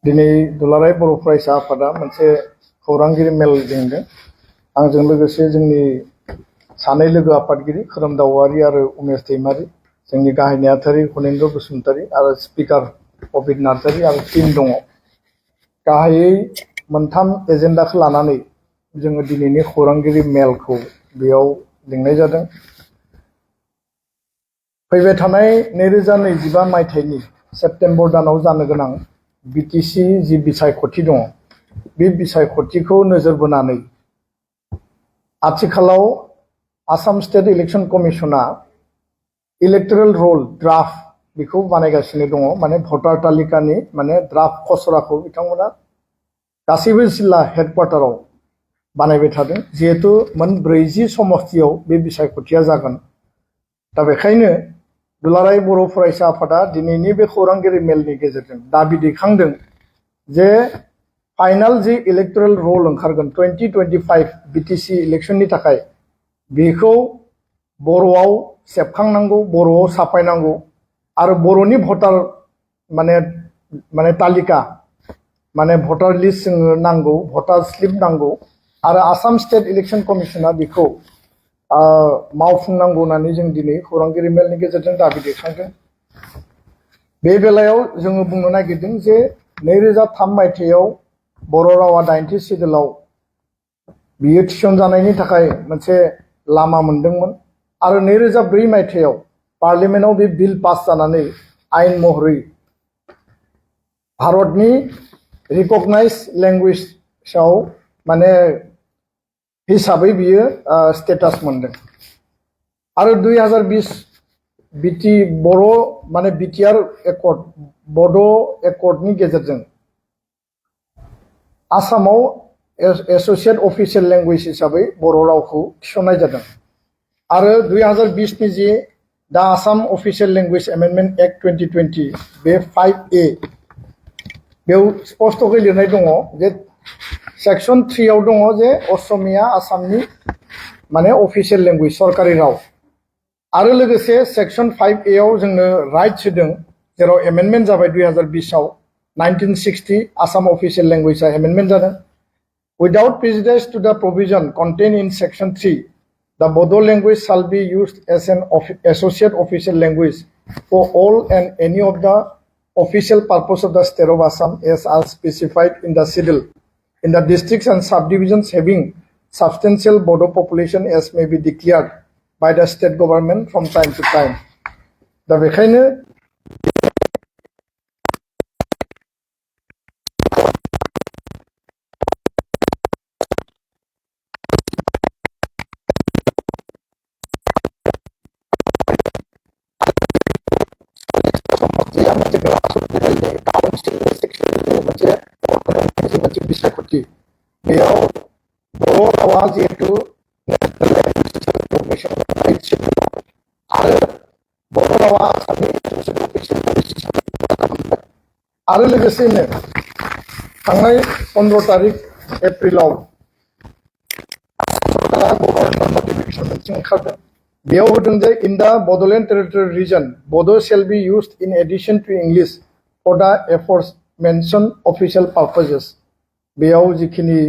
दिनै दुलाराय बर' फरायसा आफादा मोनसे खौरांगिरि मेल लिंदों। आंजों लोगोसे जोंनि सानै लोगो आफादगिरि खोरोमदाव औवारी आरो उमेश दैमारी, जोंनि गाहाय नेहाथारि हनेन्द्र बसुमतारी आरो स्पिकार अबित नार्जारी आरो टीम दङ। गाहायै मोनथाम एजेन्डाखौ लानानै जोङो दिनैनि खौरांगिरि मेलखौ बेयाव लिंनाय जादों। फैबाय थानाय 2025 मायथाइनि सेप्तेम्बर दानाव जानो गोनां बिटिसि जि बिसायख'थि दङ, बे बिसायख'थिखौ नोजोर बोनानै आथिखालाव आसाम स्टेट इलेक्शन कमिशना इलेक्टोरेल रोल ड्राफ्ट बेखौ बानायगासिनो दङ। माने भटार तालिकानि ड्राफ्ट खसराखौ बिथांमोना गासैबो जिल्ला हेडक्वार्टाराव बानायबाय थादों। जिहेतु मोन 40 समस्तियाव बे बिसायख'थिया जागोन, दा बेखायनो दुलाराय बर' फरायसा आफादा दिनैनि बे खौरांगिरि मेलनि गेजेरजों दाबि दैखांदों जे फाइनाल जि इलेक्टोरेल रोल ओंखारगोन 2025 बिटिसि इलेक्शननि थाखाय, बेखौ बर'आव सेबखांनांगौ, बर'आव साफायनांगौ आरो बर'नि भटार तालिका भटार लिस्ट जोंनो नांगौ, भटार स्लिप नांगौ आरो आसाम स्टेट इलेक्शन कमिशना बेखौ मावफुंनांगौ होननानै जों दिनै खौरांगिरि मेलनि गेजेरजों दाबि दैखांदों। बे बेलायाव जोङो बुंनो नागिरदों जे 2003 मायथाइयाव बर' रावा 80 सिडुलाव बियो थिसनजानायनि थाखाय मोनसे लामा मोनदोंमोन आरो 2004 मायथाइयाव पार्लियामेन्टआव बे बिल पास जानानै आइन महरै भारतनि रिकगनाइज लेंगुवेजआव हिसाबै बियो स्टेटास मोनदों आरो 2020 बिटिआर एकर्ड बड' एकर्डनि गेजेरजों आसामाव एसोसिएट अफिसियेल लेंगुवेज हिसाबै बर' रावखौ थिसननाय जादों आरो 2020 नि जे दा Assam official language amendment act 2020 बे 5A बेयाव स्पष्टयै लिरनाय दङ जे सेक्शन 3 आव दङ जे असमिया आसामनि अफिसियेल लेंगुवेज सरकारि राव आरो लोगोसे सेक्शन 5A आव जोंनो राइट्स होदों, जेराव एमेन्डमेन्ट जाबाय 2020 आव 1960 आसाम अफिसियेल लेंगुवेजआ एमेन्डमेन्ट जादों। Without prejudice to the provision contained in section 3, the Bodo language shall be used as an associate official language for all and any of the official purpose of the state of Assam as are specified in the schedule in the districts and subdivisions having substantial Bodo population as may be declared by the state government from time to time. दा बेखायनो बिसायख'थि बेयाव बर' रावा जिहेतु आरो बर' रावा आसामनि आरो लोगोसेनो थांनाय 15 तारिख एप्रिलाव ओंखारदों। बेयाव होदों जे in the Bodoland territorial region Bodo' shall be used in addition to English for the aforementioned official purposes। बेयाव जिखिनि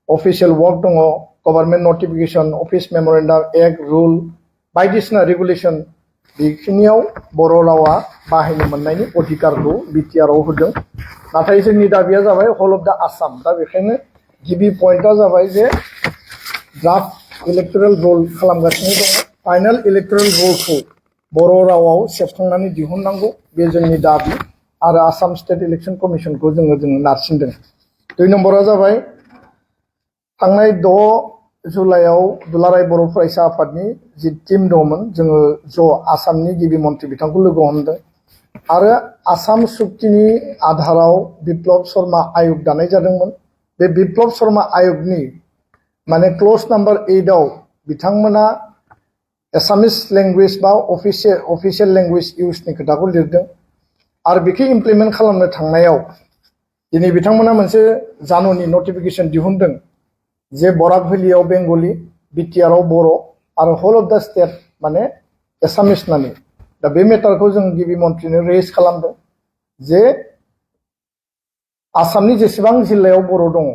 अफिसियेल वर्क दङ, government notification, office memorandum, act, rule बायदिसिना रेगुलेशन, बेखिनियाव बर' रावा बाहायनो मोननायनि अधिकारखौ बिटिआरआव होदों। नाथाय जोंनि दाबिया जाबाय हल अफ द आसाम। दा बेखायनो गिबि पइन्टआ जाबाय जे ड्राफ्ट इलेक्टोरेल रोल खालामगासिनो दङ, फाइनाल इलेक्टोरेल रोलखौ बर' रावाव सेबखांनानै दिहुननांगौ, बे जोंनि दाबि आरो आसाम स्टेट इलेक्शन कमिशनखौ जोङो नारसिनदों। 2 नम्बरा जाबाय थांनाय 6 जुलाइआव दुलाराय बर' फरायसा आफादनि जि टीम दंमोन, जोङो आसामनि गिबि मन्थ्रि बिथांखौ लोगो हमदों आरो आसाम सुक्तिनि आधाराव बिप्लब शर्मा आयोग दानाय जादोंमोन। बे बिप्लब शर्मा आयोगनि क्लज नम्बर 8 आव बिथांमोना एसामिस लेंगुवेज बा अफिसियेल लेंगुवेज इउजनि खोथाखौ लिरदों आरो बेखौ इमप्लिमेन्ट खालामनो थांनायाव दिनै बिथांमोना मोनसे जानुनि नटिफिकेशन दिहुनदों जे बराक भेलियाव बेंगलि, बिटिआरआव बर' आरो हल अफ द स्टेट एसामिस होननानै। दा बे मेटारखौ जों गिबि मन्थ्रिनो रेज खालामदों जे आसामनि जेसेबां जिल्लायाव बर' दङ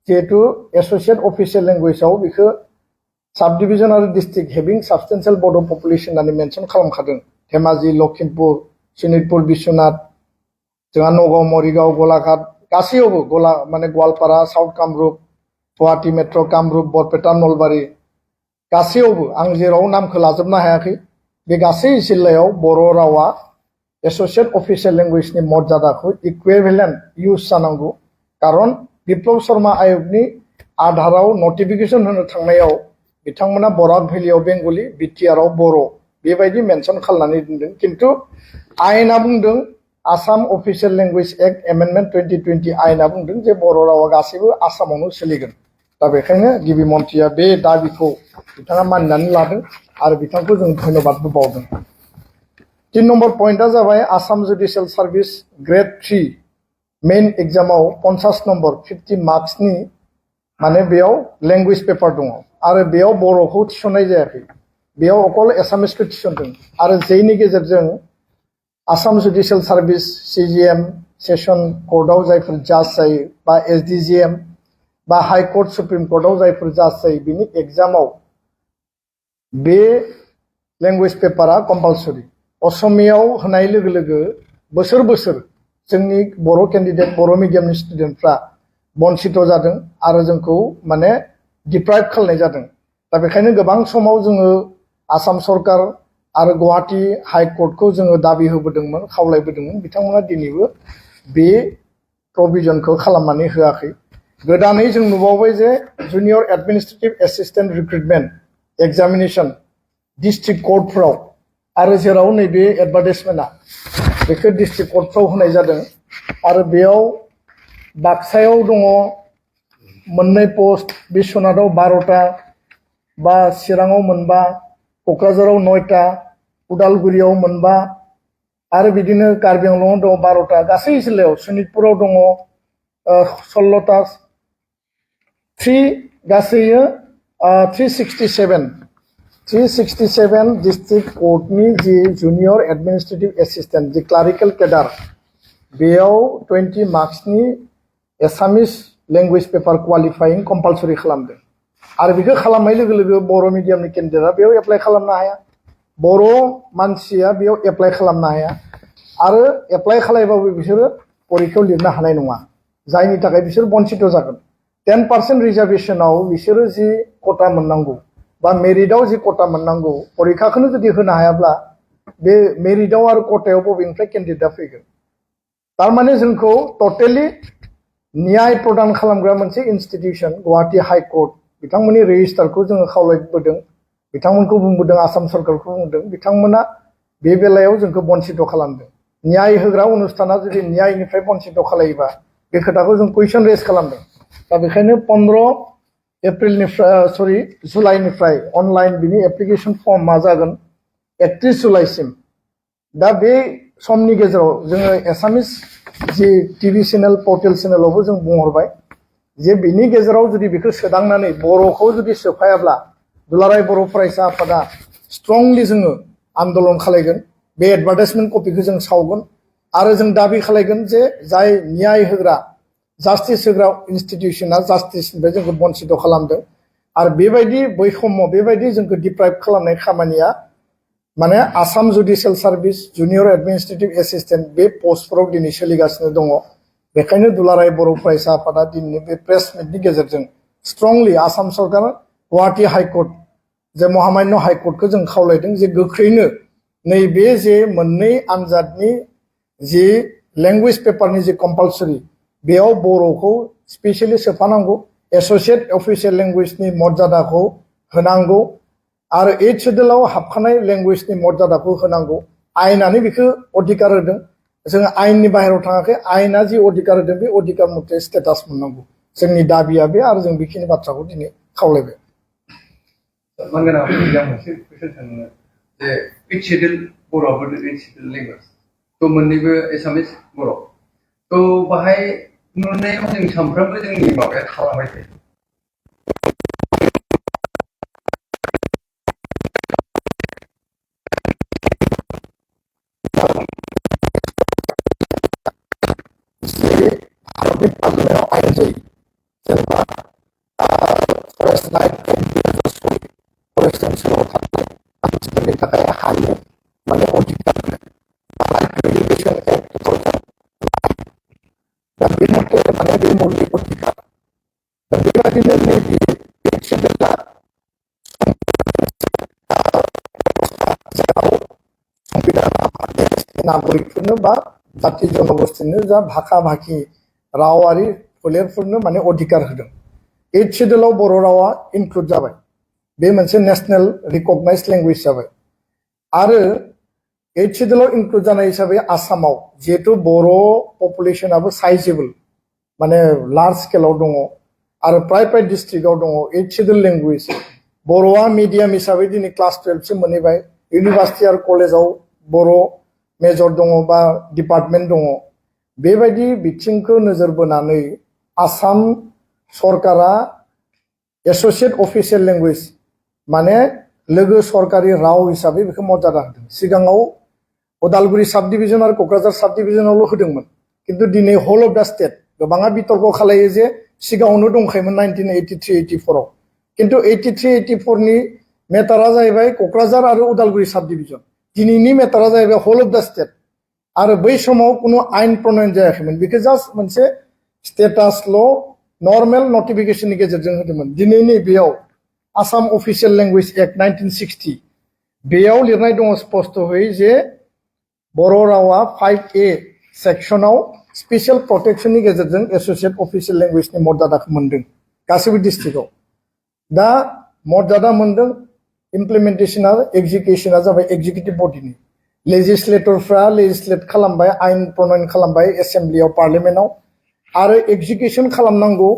जिहेतु एसोसिएट अफिसियेल लेंगुवेजाव बेखौ साब डिविजन आरो डिस्ट्रिक्ट हेभिं साबस्टेन्सियेल बड' पपुलेसन होननानै मेनसन खालामखादों धेमाजि लखिमपुर शोणितपुर बिश्वनाथ जोंहा नगाव मरिगाव गलाघाट गासैयावबो माने गवालपारा साउथ कामरुप गुवाहाटी मेट्र' कामरुप बरपेटा नलबारि गासैयावबो आं जेराव नामखौ लाजोबनो हायाखै बे गासै जिल्लायाव बर' रावा एसोसिएट अफिसियेल लेंगुवेजनि मर्यादाखौ इकुइभेलेन्ट इउज जानांगौ खारन बिप्लब शर्मा आयगनि आधाराव नटिफिकेशन होनो थांनायाव बिथांमोना बराक भेलियाव बेंगलि बिटिआरआव बर' बेबायदि मेनसन खालामनानै दोनदों किन्तु आयेना बुंदों Assam official language act amendment 2020 आयेना बुंदों जे बर' रावा गासैबो आसामावनो सोलिगोन दा बेखायनो गिबि मन्थ्रिया बे दाबिखौ बिथाङा मानिनानै लादों आरो बिथांखौ जों धन्यबादबो बावदों 3 नम्बर पइन्टआ जाबाय आसाम जुडिशियेल सार्भिस ग्रेड 3 मेइन एग्जामाव 50 नम्बर 50 मार्क्सनि माने बेयाव लेंगुवेज पेपार दङ आरो बेयाव बर'खौ थिसननाय जायाखै बेयाव अकल एसामिसखौ थिसनदों आरो जेनि गेजेरजों Assam judicial service CGM session कर्टआव जायफोर जाज जायो बा एसडिजिएम बा हाई कोर्ट सुप्रिम कोर्टआव जायफोर जाज जायो बिनि एग्जामाव बे लेंगुवेज पेपारा कम्पालसरि असमियाव होनाय लोगो लोगो बोसोर बोसोर जोंनि बर' केन्डिडेट बर' मिडियामनि स्टुडेन्टफ्रा बन्सित जादों आरो जोंखौ माने डिप्राइभ खालामनाय जादों दा बेखायनो गोबां समाव जोङो आसाम सरकार आरो गुवाहाटी हाई कोर्टखौ जोङो दाबि होबोदोंमोन खावलायबोदोंमोन बिथांमोना दिनैबो बे प्रभिजनखौ खालामनानै होआखै गोदानै जों नुबावबाय जे junior administrative assistant recruitment examination district कोर्टफ्राव आरो जेराव नैबे एडभार्टाइजमेन्टआ बेखौ डिस्ट्रिक्ट कोर्टफ्राव होनाय जादों आरो बेयाव बाक्सायाव दङ मोननै पोस्ट बिश्वनाथाव 12टा बा चिराङाव मोनबा क'क्राझाराव 9टा उदालगुरियाव मोनबा आरो बिदिनो कार्बि आंलंआव दङ 12टा गासै जिल्लायाव शोणितपुराव दङ 16टा 367 डिस्ट्रिक्ट कोर्टनि जि जुनियर एडमिनिस्ट्रेटिभ एसिस्टेन्ट जि क्लारिकेल केडार बेयाव 20 मार्क्सनि एसामिस लेंगुवेज पेपार क्वालिफाइं कम्पालसरि खालामदों आरो बेखौ खालामनाय लोगो लोगो बर' मिडियामनि केन्डिडेटआ बेयाव एप्लाइ खालामनो हाया बर' मानसिया बेयाव एप्लाइ खालामनो हाया आरो एप्लाइ खालामबाबो बिसोरो परिखायाव लिरनो हानाय नङा जायनि थाखाय बिसोर बन्सित जागोन 10% रिजार्भेशनाव बिसोरो जि कटा मोननांगौ बा मेरिटआव जि कटा मोननांगौ परिखाखौनो जुदि होनो हायाब्ला बे मेरिटआव आरो कटायाव बबेनिफ्राय केन्डिडेटआ फैगोन थारमाने जोंखौ टटेलि न्याय प्रदान खालामग्रा मोनसे इन्स्टिटिउसन गुवाहाटी हाई कोर्ट बिथांमोननि रेजिस्टारखौ जोङो खावलायबोदों बिथांमोनखौ बुंबोदों आसाम सरकारखौ बुंदों बिथांमोना बे बेलायाव जोंखौ बन्सित खालामदों न्याय होग्रा अनुष्ठाना जुदि न्यायनिफ्राय बन्सित खालायोबा बे खोथाखौ जों कुइसन रेज खालामदों दा बेखायनो 15 जुलाइनिफ्राय अनलाइन बिनि एप्लिकेशन फर्मा जागोन 31 जुलाइसिम दा बे समनि गेजेराव जोङो एसामिस जि टिभि चेनेल पर्टेल चेनेलावबो जों बुंहरबाय जे बिनि गेजेराव जुदि बेखौ सोदांनानै बर'खौ जुदि सोफायाब्ला दुलाराय बर' फरायसा आफादा स्ट्रंलि जोङो आन्दलन खालायगोन बे एडभार्टाइजमेन्ट कपिखौ जों सावगोन आरो जों दाबि खालायगोन जे जाय न्याय होग्रा जास्टिस होग्रा इन्स्टिटिउसना जास्टिसनिफ्राय जोंखौ बन्सित खालामदों आरो बेबायदि बैषम्य बेबायदि जोंखौ डिप्राइभ खालामनाय खामानिया माने Assam judicial service junior administrative assistant बे पस्टफोराव दिनै सोलिगासिनो दङ बेखायनो दुलाराय बर' फरायसा आफादा दिनैनि बे प्रेस मिटनि गेजेरजों स्ट्रंलि आसाम सरकार गुवाहाटी हाई कोर्ट जे महामान्य हाई कोर्टखौ जों खावलायदों जे गोख्रैनो नैबे जे मोननै आनजादनि जि लेंगुवेज पेपारनि जे कम्पालसरि बेयाव बर'खौ स्पेसियेलि सोफानांगौ एसोसिएट अफिसियेल लेंगुवेजनि मर्यादाखौ होनांगौ आरो 8 शेड्युलाव हाबखानाय लेंगुवेजनि मर्यादाखौ होनांगौ आयेनानो बेखौ अधिकार होदों जों आयेननि बाहेरायाव थाङाखै आयेना जि अधिकार होदों बे अधिकार मथे स्टेटास मोननांगौ जोंनि दाबिया बे आरो जों बेखिनि बाथ्राखौ दिनै खावलायबाय मानगोनां आं मोनसे कुइसन सोंनो जे 8 शेड्युल बर'आबो 8 शेड्युल लेंगुवेज थ' मोननैबो एसामिस बर' थ' बाहाय नुनायाव जों सानफ्रोमबो जोंनि माबाया थालांबाय थायो बे पार्लियामेन्टआव आयेन जायो जेनेबा फरेस्ट राइट फरेस्ट ओनसोलाव थानाय मानसिफोरनि थाखाय हानि माने अधिकार राइट टु इरिगेसन एक्ट 2000 दा बे मथे माने बे मौलिक अधिकार दा बेबायदिनो नैबे शेड्युला जेराव संबिधाना नागरिकफोरनो बा जाति जनगोष्ठीनो जा भाखा भाखि रावारि फोलेरफोरनो माने अधिकार होदों 8 शेड्युलाव बर' रावा इनक्लुड जाबाय बे मोनसे नेशनेल रिकगनाइज्ड लैंग्वेज जाबाय आरो 8 शेड्युलाव इनक्लुड जानाय हिसाबै आसामाव जिहेतु बर' पपुलेशनाबो साइजेबल माने लार्ज स्केलाव दङ आरो प्राय डिस्ट्रिक्टआव दङ 8 शेड्युल लैंग्वेज बर'आ मिडियाम हिसाबै दिनै क्लास 12 सिम मोनहैबाय इउनिभार्सिटि आरो कलेजाव बर' मेजर दङ बा डिपार्टमेन्ट दङ बेबायदि बिथिंखौ नोजोर बोनानै आसाम सरकारा एसोसिएट अफिशियेल लैंग्वेज माने लोगो सरकारि राव हिसाबै बेखौ मर्यादा होदों सिगाङाव उदालगुरि साब डिभिजन आरो क'क्राझार साब डिभिजनावल' होदोंमोन किन्तु दिनै होल अफ दा स्टेट गोबाङा बितर्क खालायो जे सिगाङावनो दंखायोमोन 1983-84 आव किन्तु 83-84 नि मेटारा जाहैबाय क'क्राझार आरो उदालगुरि साब डिभिजन दिनैनि मेटारा जाहैबाय होल अफ दा स्टेट आरो बै समाव कुनु आइन प्रणयन जायाखैमोन बेखौ जास्ट मोनसे स्टेटासल' नर्मेल नटिफिकेशननि गेजेरजों होदोंमोन दिनैनि बेयाव आसाम अफिशियेल लैंग्वेज एक्ट 1960 बेयाव लिरनाय दङ स्पष्टयै जे बर' रावा 5A सेक्सनाव स्पेशल प्रटेक्शननि गेजेरजों एसोसिएट अफिशियेल लैंग्वेजनि मर्यादाखौ मोनदों गासैबो डिस्ट्रिक्टआव दा मर्यादा मोनदों इमप्लिमेन्टेशना एक्जिकिउशना जाबाय एक्जिकिउटिभ बडिनि लेजिस्लेटरफ्रा लेजिस्लेट खालामबाय आइन प्रणयन खालामबाय एसेम्ब्लियाव पार्लियामेन्टआव आरो एक्जिकिउशन खालामनांगौ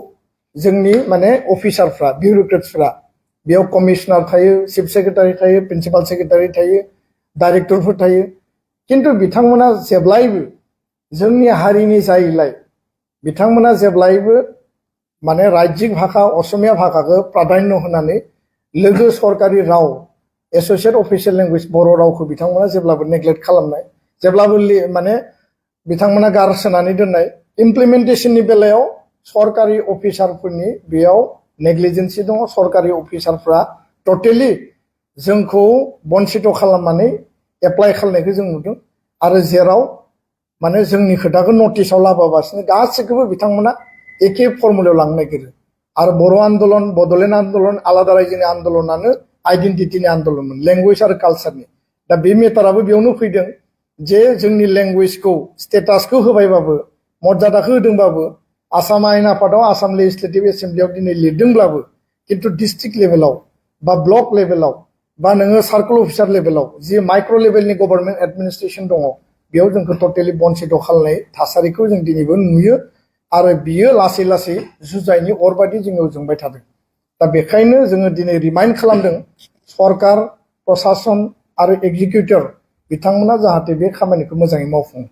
जोंनि माने अफिसारफ्रा बिउरोक्रेट्सफ्रा बेयाव कमिशनार थायो चिफ सेक्रेटारि थायो प्रिन्सिपाल सेक्रेटारि थायो डाइरेक्टरफोर थायो किन्तु बिथांमोना जेब्लायबो जोंनि हारिनि जायैलाय बिथांमोना जेब्लायबो माने राज्यिक भाषा असमिया भाषाखौ प्राधान्य होनानै लोगो सरकारि राव एसोसिएट अफिशियेल लैंग्वेज बर' रावखौ बिथांमोना जेब्लाबो नेग्लेक्ट खालामनाय जेब्लाबो माने बिथांमोना गारसोनानै दोननाय इमप्लिमेन्टेशननि बेलायाव सरकारि अफिसारफोरनि बेयाव नेग्लिजेन्सि दङ सरकारि अफिसारफ्रा टटेलि जोंखौ बन्सित खालामनानै एप्लाइ खालामनायखौ जों नुदों आरो जेराव माने जोंनि खोथाखौ नटिसाव लाबोगासिनो गासैखौबो बिथांमोना एखे फर्मुलायाव लांनो नागिरो आरो बर' आन्दलन बड'लेण्ड आन्दलन आलादा रायजोनि आन्दलनानो आइडेन्टिटिनि आन्दलनमोन लेंगुवेज आरो कालचारनि दा बे मेटाराबो बेयावनो फैदों जे जोंनि लेंगुवेजखौ स्टेटासखौ होबायबाबो मर्यादाखौ होदोंबाबो आसाम आयेन आफादाव आसाम लेजिस्लेटिभ एसेम्ब्लियाव दिनै लिरदोंब्लाबो किन्तु डिस्ट्रिक्ट लेभेलाव बा ब्लक लेभेलाव बा नोङो सार्कल अफिसार लेभेलाव जि माइक्र' लेभेलनि गभर्नमेन्ट एडमिनिस्ट्रेसन दङ बेयाव जोंखौ टटेलि बन्सित खालामनाय थासारिखौ जों दिनैबो नुयो आरो बियो लासै लासै जुजाइनि अर बायदि जोंनियाव जोंबाय थादों दा बेखायनो जोङो दिनै रिमाइन्ड खालामदों सरकार प्रशासन आरो एक्जिकिउटिभ बिथांमोना जाहाथे बे खामानिखौ मोजाङै मावफुङो